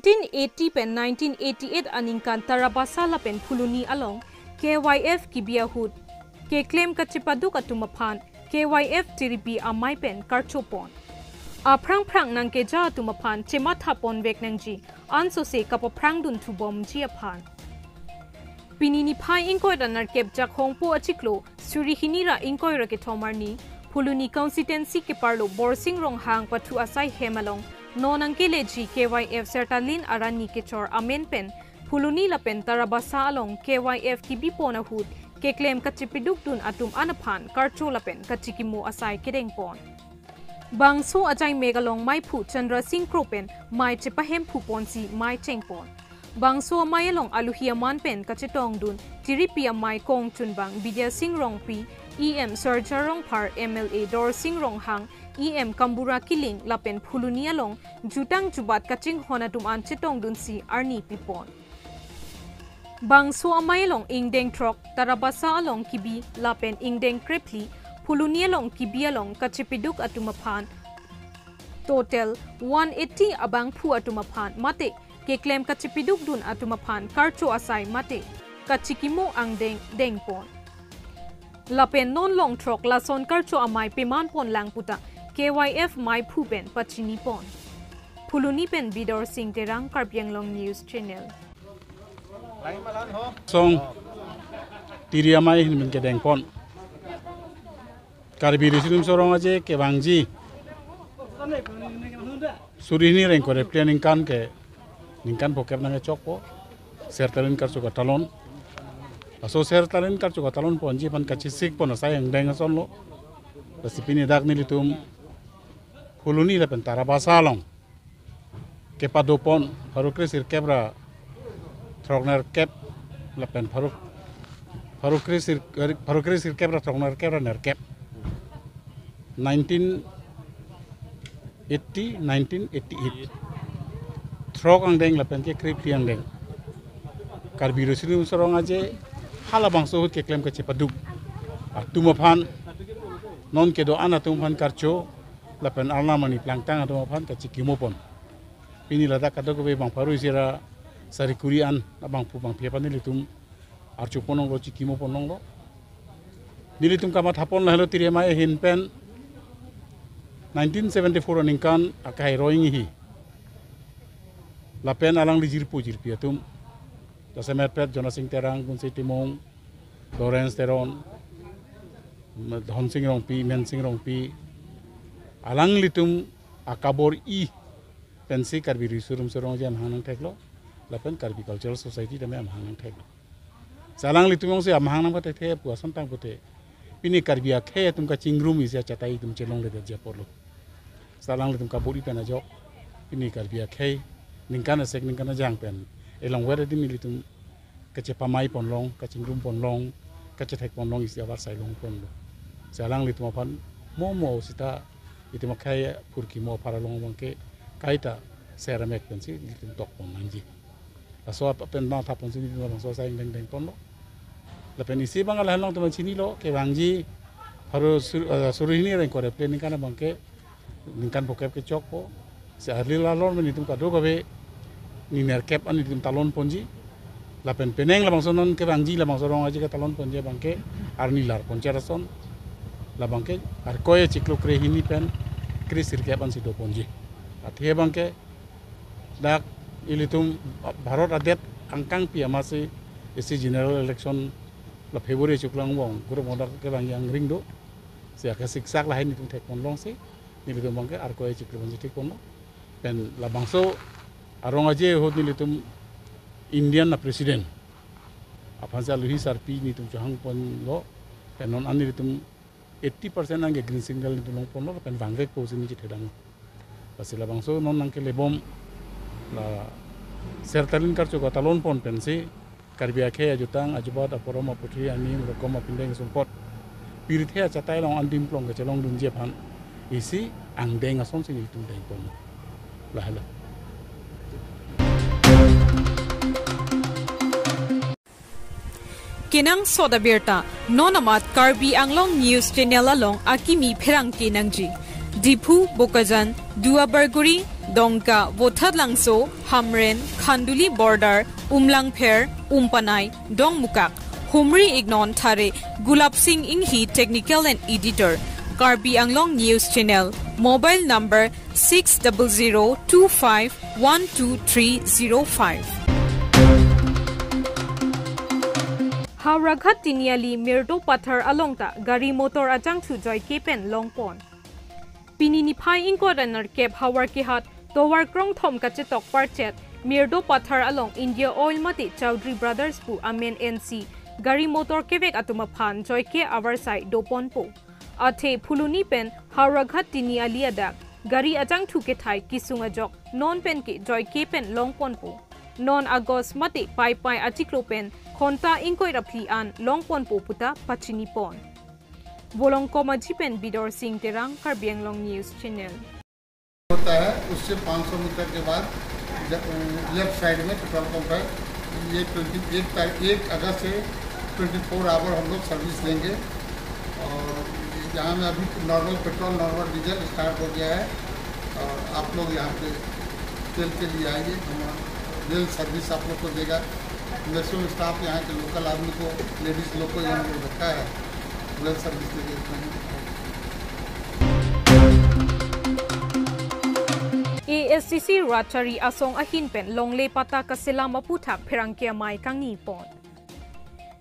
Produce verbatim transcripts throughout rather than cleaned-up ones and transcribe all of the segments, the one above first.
Nineteen eighty pen nineteen eighty-eight aningkan Tarabasa lapen Phuloni along K Y F kebi ahut keklem kachepaduk atum aphan K Y F tiripi amei pen karchopon. Aphrang phrang nangkeja atum aphan chematha ponvek nangji, ansose kapaphrang dun thubomji aphan. Pini niphai ingkoi ra nerkep Jakhongpo achiklo, suri hini ra ingkoi ra kethom arni, Phuloni constituency keparlo Borsing Ronghang pathu asai hem along non nangkeleji K Y F Sertalin arani kechor amen pen Phuloni lapen Tarabasa along K Y F kebipon ahut keklem kachepaduk dun atum an aphan karcho lapen kachikimo asai kedengpon. Bangso ajaimek along meiphu Chandra Sing Kro pen mei chepahemphu ponsi mei chengpon. Bangso amei along aluhi aman pen kachetongdun tiripi amei kongchunbang Bidya Sing Rongpi, E M Sarja Rongphar, M L A Dorsing Ronghang, E M Kambura Killing lapen Phuloni along jutang jubat kachinghon atum an chetongdunsi arni pipon. Bangso amei along ingdeng throk, Tarabasa along kebi lapen ingdeng krephli, Phuloni along kebi along kachepaduk atum aphan total one eighty abangphu atum aphan mate keklem kachepaduk dun atum aphan karcho asai mate kachikimo angdeng dengpon. Lapen non long throk lason karcho amei pemanpon lang puta K Y F meiphu pen pachinipon. Phuloni pen Bidor Sing Terang, Karbi Anglong News Channel. Song tiri amei ahin pen kedengpon. Karbi Riso Nimso Rong Aje kevangji suri hini ra ingkoi ra phli aningkan ke ningkan phokep nangkechokpo. Sertalin karcho katalon. Laso Sertalin karcho katalonponji aphan kachesikpon asai angdeng asonlo. Lasi pini dak nelitum Phuloni lapen Tarabasa along kepadopon pharo kre sirkep ra throk nerkep lapen pharo pharo kre sir pharo kre sirkep ra throk nerkep ra nerkep. Nineteen eighty, nineteen eighty-eight. Throk angdeng lapen ke krephli angdeng. Karbi Riso Nimso Rong Aje halabangso ahut keklem kachepaduk atum aphan, non kedo-an atum aphan karcho lapen arnam ani plangtang atum aphan kachikimopon. Pini ladak kadokave bang pharo isi ra sari kuri an abangphu bangphi aphan nelitum archopon longlo, chikimopon longlo. Nelitum kamathapon lahelo tiri amei ahin pen nineteen seventy-four aningkan akai Roing hi. Lapen alangli jirpo jirpi atum. Jasemet pet Jona Sing Terang, Gunse Timung, Lawrence Teron, Dhon Sing Rongpi, Men Sing Rongpi, alanglitum akabor-i pensi Karbi Riso Nimso Rong Aje amahang nangtheklo, lapen Karbi Cultural Society tame amahang nangtheklo. Si alanglitum jongsi amahang nangpathekthe pu ason tang pute, pini Karbi akhei atum kachingrum isi achatai atum chelongledetji apotlo. Si alanglitum kabor-i pen ajok, pini Karbi akhei ningkan asek ningkan ajang pen elongver adim ilitum kachepamaiponlong, kachingrumponlong, kachethekponlong isi avar sai longponlo. Si alanglitum aphan mo mo sita itum akhei phurkimo aphar along abangke kaita seramek pensi ilitum tokpon nangji. Laso ap- pen mathapon si nelitum labangso asai angdeng dengponlo. Lapen isi abang lahelo nangtum chinilo, kevangji pharo sur- eh, suri hini ra ingkoi ra phli aningkan abangke ningkan phokep kechokpo. Si arli lalor pen itum kadokave ni nerkep an itum talonponji. Lapen penang labangso non kevangji labangso Rong Aje ketalonponji abangke arni larpon cherason. Labangke Arkoi achiklo kre hini pen kre sirkep ansi doponji. Athe abangke dak ilitum Bharat adet angkangpi amatsi isi general election la February chiklo angbong group modak kevangji angring do. Si ake siksak lahai nelitum thekponlongsi nelitum abangke Arkoi achiklo abangsi thekponlo. Pen labangso a-Rong Aje ahut nelitum Indian a-president aphansi aluhi sarpi nelitum chohangponlo. Pen non an nelitum eighty percent anke green signal nelitum longponlo, pen vangvekpo si neli chethedam. Lasi labangso non nangkelebom la Sertalin karcho katalonpon pensi Karbi akhei ajutang, ajubat, aporom, aputhri, anim, rokom, apindeng, sumpot, pirthe achatai along andimplong kachelongdunji aphan isi angdeng asonsi nelitum dengpon. Lahelo. Kenangsot abirta, non amat Karbi Anglong News Channel along akimi pherangke nangji. Diphu, Bokajan, Duar Bagori, Dongka, Vothatlangso, Hamren, Khanduli Border, Umlangpher, Umpanai, Dongmukak. Humri iknon thare Gulab Singh Enghi, Technical and Editor, Karbi Anglong News Channel, mobile number six double zero two five one two three zero five. Howraghat Tiniali Mirdo Pathar along ta gari motor ajangthu joike pen longpon. Pini niphai ingkoi ra nerkep Howraghat kehat tovar krongthom kachetok parchet Mirdo Pathar along India Oil mate Chaudhary Brothers pu amen ensi gari motor kevek atum aphan joike avarsai doponpo. Athe Phuloni pen Howraghat Tiniali adak gari ajangthu kethai kesung ajok non pen ke joike pen longponpo. Non August mate Paipai achiklo pen khonta ingkoi ra phli an longponpo puta pachinipon. Volongkom Aji pen Bidor Singh Terang, Karbi Anglong News Channel. होता है, उससे पाँच सौ मीटर के बाद left side में petrol pump है। ये ट्वेंटी एक तारीख, एक अगस्त से ट्वेंटी फोर आवर हम लोग सर्विस देंगे। और यहाँ में अभी normal petrol, normal diesel start हो गया है। और आप लोग यहाँ पे तेल के लिए आइए, हम वेल सर्विस आप लोग को देगा। मैक्सिमम स्टाफ यहाँ के लोकल आदमी को, लेडीज लोग को यहाँ पे रखा है, वेल सर्विस देंगे। A S D C Ratchari Asong ahin pen longle patta kaselam aphuthak pherangke amei kangni pon.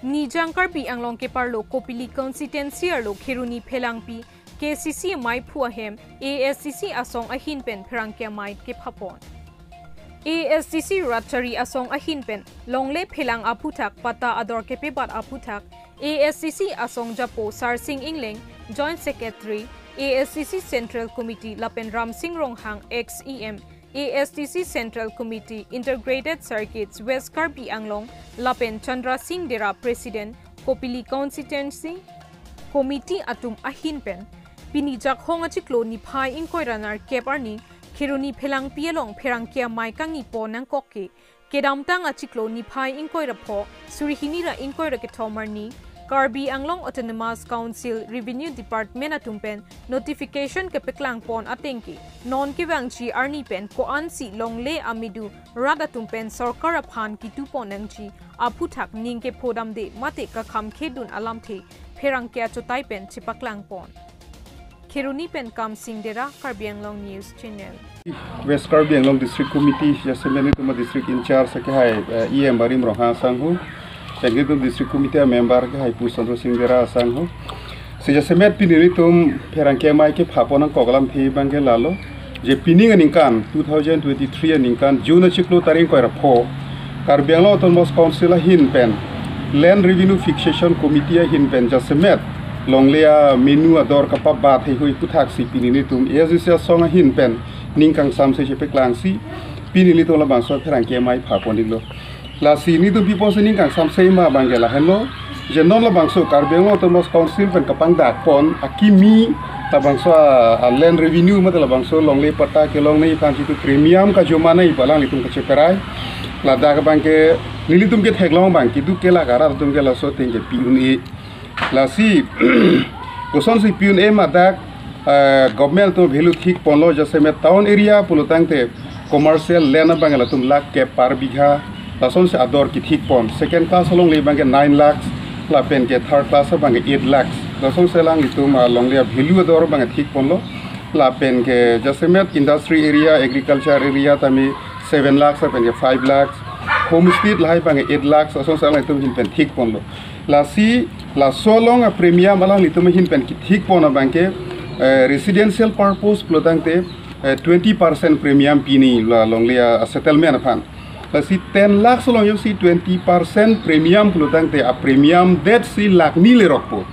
Nijang Karbi Anglong keparlo Kopili constituency arlo Kheroni Phelangpi K C C amei phu ahem A S D C Asong ahin pen pherangke amei kephapon. A S D C Ratchari Asong ahin pen longle phelang aphuthak patta ador kepebat aphuthak A S D C Asong Japo Sarsing Engleng, Joint Secretary, A S D C Central Committee lapen Ramsing Ronghang, ex E M, A S D C Central Committee, Integrated Circuits West Karbi Anglong, lapen Chandra Singh Dera, President, Kopili Constituency Committee atum ahin pen pini Jakhong achiklo niphai ingkoi ra nerkep arni Kheroni Phelangpi along pherangke amei kangni pon nangkok ke kedamtang achiklo niphai ingkoi ra pho suri hini ra ingkoi ra kethom arni Karbi Anglong Autonomous Council Revenue Department atum pen notification kepeklang pon ateng ke non kevangji arni pen ko-ansi longle amedu rat atum pen sorkar aphan kitu pon nangji aphuthak ning kephodamde mate kakham khedun alamthe pherangke achotai pen chepaklang pon. Kheroni pen Kamsing Dera, Karbi Anglong News Channel. West Karbi Anglong District Committee, jasemet nelitum a District In-charge akehai, eh, E M Barim Ronghang asangho, lapen nelitum District Committee a member akehai pu Chandra Singh Dera asangho. Si jasemet pini nelitum pherangke amei kephapon nangkok alamthe abangke lalo, je pining aningkan, two thousand twenty-three aningkan June achiklo tarik ingkoi ra pho, Karbi Anglong Autonomous Council ahin pen Land Revenue Fixation Committee ahin pen jasemet longle amenu ador kapabat heihui aphuthak si pini nelitum A S D C Asong ahin pen ning kangsamse chepeklangsi pini nelitum labangso pherangke amei phapon iklo. Lasi nelitum pi apotsi ning kangsamse ma abangke lahenlo, je non labangso Karbi Anglong Autonomous Council pen kapangdak pon akimi labangso a, a land revenue mate labangso longle patta kelongne aphan jitu premium kajoma nangji pu alanglitum kacheperai. Ladak abangke nelitum ketheklong abang keduk kelak arat atum ke laso ateng ke pi un-e. Lasi kosonsi pi un-e ma dak, eh, government atum value thik ponlo, jasemet town area pulo tangte commercial land abang latum lakh kep per bigha, lasonsi ador kethik pon. Second class alongle abangke nine lakhs, lapen ke third class abangke eight lakhs. Lasonsi alanglitum alongle value ador abang thik ponlo. Lapen ke jasemet industry area, agriculture area tame seven lakhs lapen ke five lakhs, homestead lahai abangke eight lakhs, lasonsi alanglitum ahin pen thik ponlo. Lasi laso along a premium alanglitum ahin pen kethik pon abangke, eh, residential purpose pulo tangte, eh, twenty percent premium pi nangji la longle a settlement aphan. Lasi ten lakhs along jongsi twenty percent premium pulo tangte a premium detsi lakh ni lerokpo.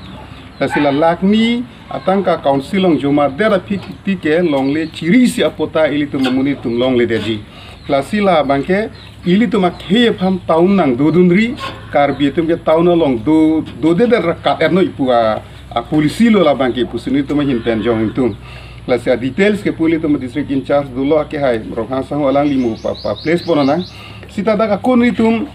Lasi la lakh ni atangka council along joma det aphi kiti ke longle chirisi apatta ilitum amonit atum longledetji. Lasi la abangke ilitum akhei aphan town nangdodunri, Karbi atum ke town along do, dodedet ra kat-et noi pu a, a policy lo la abangke pusi nelitum ahin pen jong ingtung. Lasi a details ke pu ilitum a District In-charge dolo akehai Ronghang asangho, alangli mo pa, pa place pon nang. Sita dak ako nelitum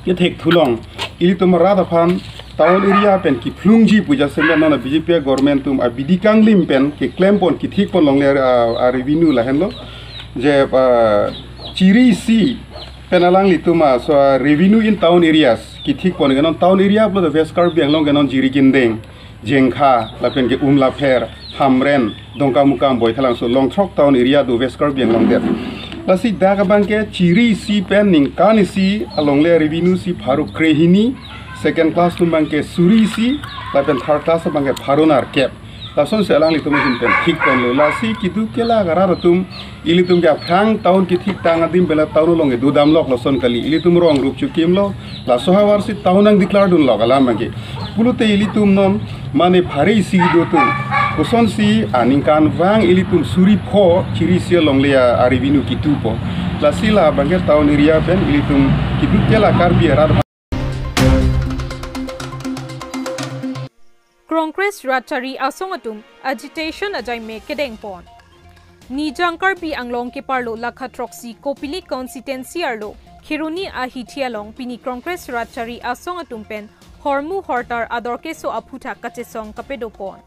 kethek thulong, ilitum arat aphan town area pen kephlungji pu jasemet non a B J P government atum abidi kanglim pen keklem pon kethik pon longle a, a revenue lahenlo. Je, ah, chiri isi pen alanglitum aso, ah, revenue in town areas kethik pon ke non town area pulo West Karbi Anglong ke non Jirikindeng, Jengkha, lapen ke Umlapher, Hamren, Dongkamukam, Boikalangso, along throk town area do West Karbi Anglong det. Lasi dak abang ke chiri isi pen ningkan isi alongle revenue si pharo krehini, second class atum abang ke suri isi, lapen third class abang ke pharo nerkep. Lasonsi alanglitum ahin pen thik ponlo. Lasi keduk kelak arat atum, ilitum ke aphrang town kethiktang adim pen la town along ke dodamlok lason kali. Ilitum rong rup chukimlo. Laso havarsi town nang declare dunlok alam abang ke. Pulote ilitum non mane pharo isi do atum, kosonsi aningkanvang ilitum suri pho chiri isi alongle a, a revenue ketupo. Lasi la abang ke town area pen ilitum keduk kelak Karbi arat Congress rat chari asong atum agitation ajai mek kedeng pon. Nijang Karbi Anglong keparlo lakha throksi Kopili constituency arlo Kheroni ahithi along pini Congress rat chari asong atum pen hormu hortar ador keso aphuthak kachesong kapedo pon.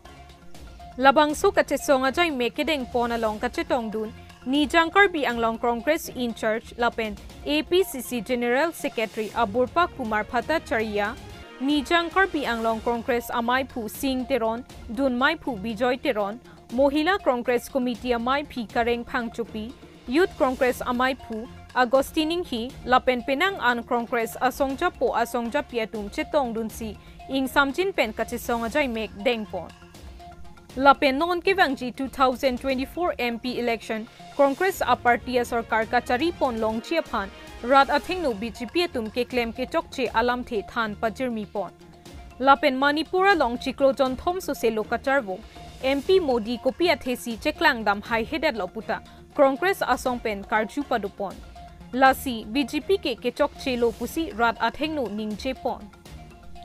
Labangso kachesong ajai mek kedeng pon along kachetongdun Nijang Karbi Anglong Congress in charge lapen A P C C General Secretary Aburpa Kumar Bhattacharya, Nijang Karbi Anglong Congress amaiphu Sing Teron, dunmaiphu Bijoy Teron, Mohila Congress Committee amaiphi Kareng Phangchopi, Youth Congress amaiphu Augustine Inghi, lapen penang an Congress asongjapo asongjapi atum chetongdunsi ingsamjin pen kachesong ajai mek deng pon. Lapen non kevangji two thousand twenty-four M P election, Congress a party asorkar kachari pon longji aphan rat athengno B J P atum keklem kechokche alamthe than pajirmi pon. Lapen Manipur along chiklo jonthom soselo kacharvo, M P Modi kopi athesi cheklangdam haihedetlo puta Congress asong pen karju pado pon. Lasi B J P ke kechokchelo pusi rat athengno ningje pon.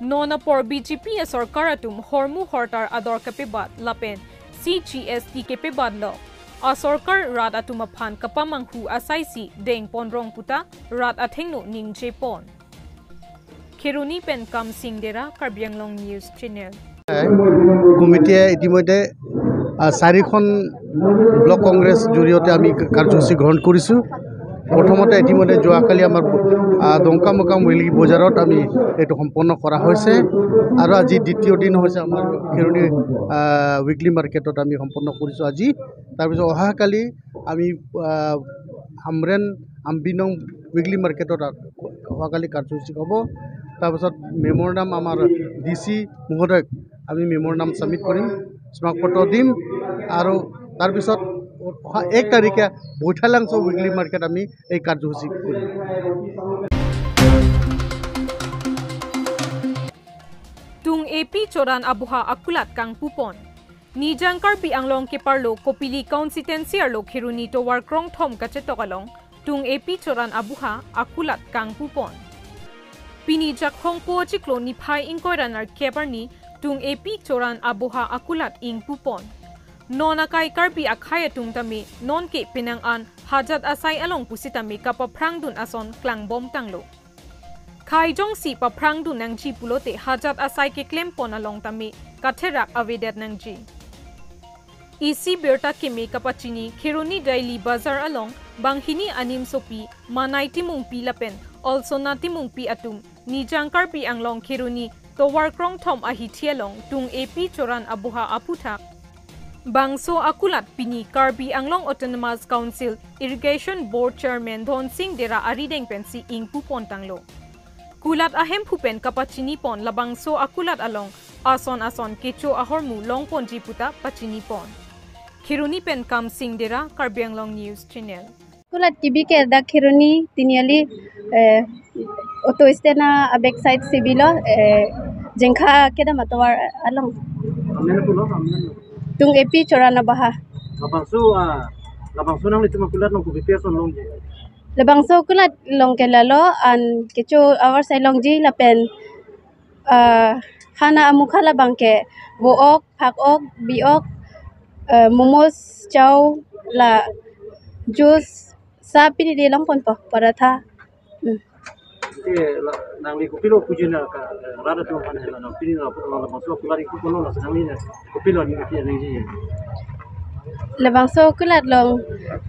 Non apor B J P asorkar atum hormu hortar ador kepebat lapen C G S T kepebatlo. Asorkar rat atum aphan kapamanghu asaisi deng pon rong puta rat athengno ningje pon. Kheroni pen Kamsing Dera, Karbi Anglong News Channel. কমিটিয়ে ইতিমধ্যে, আহ, চাৰিখন ব্লক কংগ্ৰেছ জৰিয়তে আমি কাৰ্যসূচী গ্ৰহণ কৰিছোঁ। প্ৰথমতে ইতিমধ্যে যোৱাকালি আমাৰ, আহ, ডংকামুকাম উইলি বজাৰত আমি এইটো সম্পন্ন কৰা হৈছে আৰু আজি দ্বিতীয় দিন হৈছে আমাৰ খেৰণি, আহ, উইকলি মাৰ্কেটত আমি সম্পন্ন কৰিছোঁ আজি। তাৰপিছত অহাকালি আমি, আহ, হামৰেণ আম্বিনং উইকলি মাৰ্কেটত আ-, অহাকালি কাৰ্যসূচী হ'ব। তাৰপিছত মেম'ৰেণ্ডাম আমাৰ ডি চি মহোদয়ক আমি মেম'ৰেণ্ডাম ছাবমিট কৰিম, স্মাৰকপত্ৰ দিম আৰু তাৰপিছত অহা এক তাৰিখে বৈঠালাংছ' উইকলি মাৰ্কেট আমি এই কাৰ্যসূচী কৰিম। Tung A P choran aboha akulat kangpupon. Nijang Karbi Anglong keparlo Kopili constituency arlo Kheroni tovar krongthom kachetok along Tung A P choran aboha akulat kangpupon. Pini Jakhong po chiklo niphai ingkoi ra nerkep arni Tung A P choran aboha akulat ingpupon. Non akai Karbi akhei atum tame nonke penang an hajat asai along pusitame kapaphrangdun ason klangbomtanglo. Khei jongsi paphrangdun nangji pulote hajat asai keklempon along tame katherak avedet nangji. Isi birta keme kapachini Kheroni Daily Bazar along banghini animsopi Manai Timungpi lapen Olsona Timungpi atum Nijang Karbi Anglong Kheroni tovar krongthom ahithi along Tung A P choran aboha aphuthak bangso akulat pini Karbi Anglong Autonomous Council Irrigation Board Chairman Dhonsing Dera arideng pensi ingpupontanglo. Kulat ahemphu pen kapachinipon labangso akulat along ason ason kecho ahormu longponji puta pachinipon. Kheroni pen Kamsing Dera, Karbi Anglong News Channel. Kulat T V ke dak Kheroni tiniali, eh, auto stand a back side si bilo, eh, Jengkha kedam atovar along. Amen pulo, amen. Tung A P choran aboha. Labangso, ah, labangso nanglitum akulat along kopi pi ason longji? Labangso akulat along ke lalo an kecho avarsai longji lapen, ah, hana amukha labang ke vo-ok, phak-ok, bi-ok, eh, momos, chow, la juice, sa pini di longponpo, paratha. Hmm. Te la, nangli kopilo puji na ka, eh, rat atum aphan hela nang pini la, la, labangso akulat ingpuponlo, la nangli na kopilo ningje nangji? Labangso kulat long,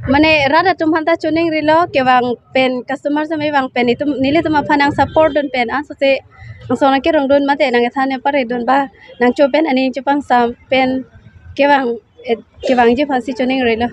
mane rat atum aphan ta choningrilo, kevang pen customer sami vang pen itum, nelitum aphan nang support dun pen, ansose angsong nangkerong dun mate nang ethan ne pare dun ba, nangcho pen aning chopangsam pen kevang, eh, kevangji aphansi choningrilo.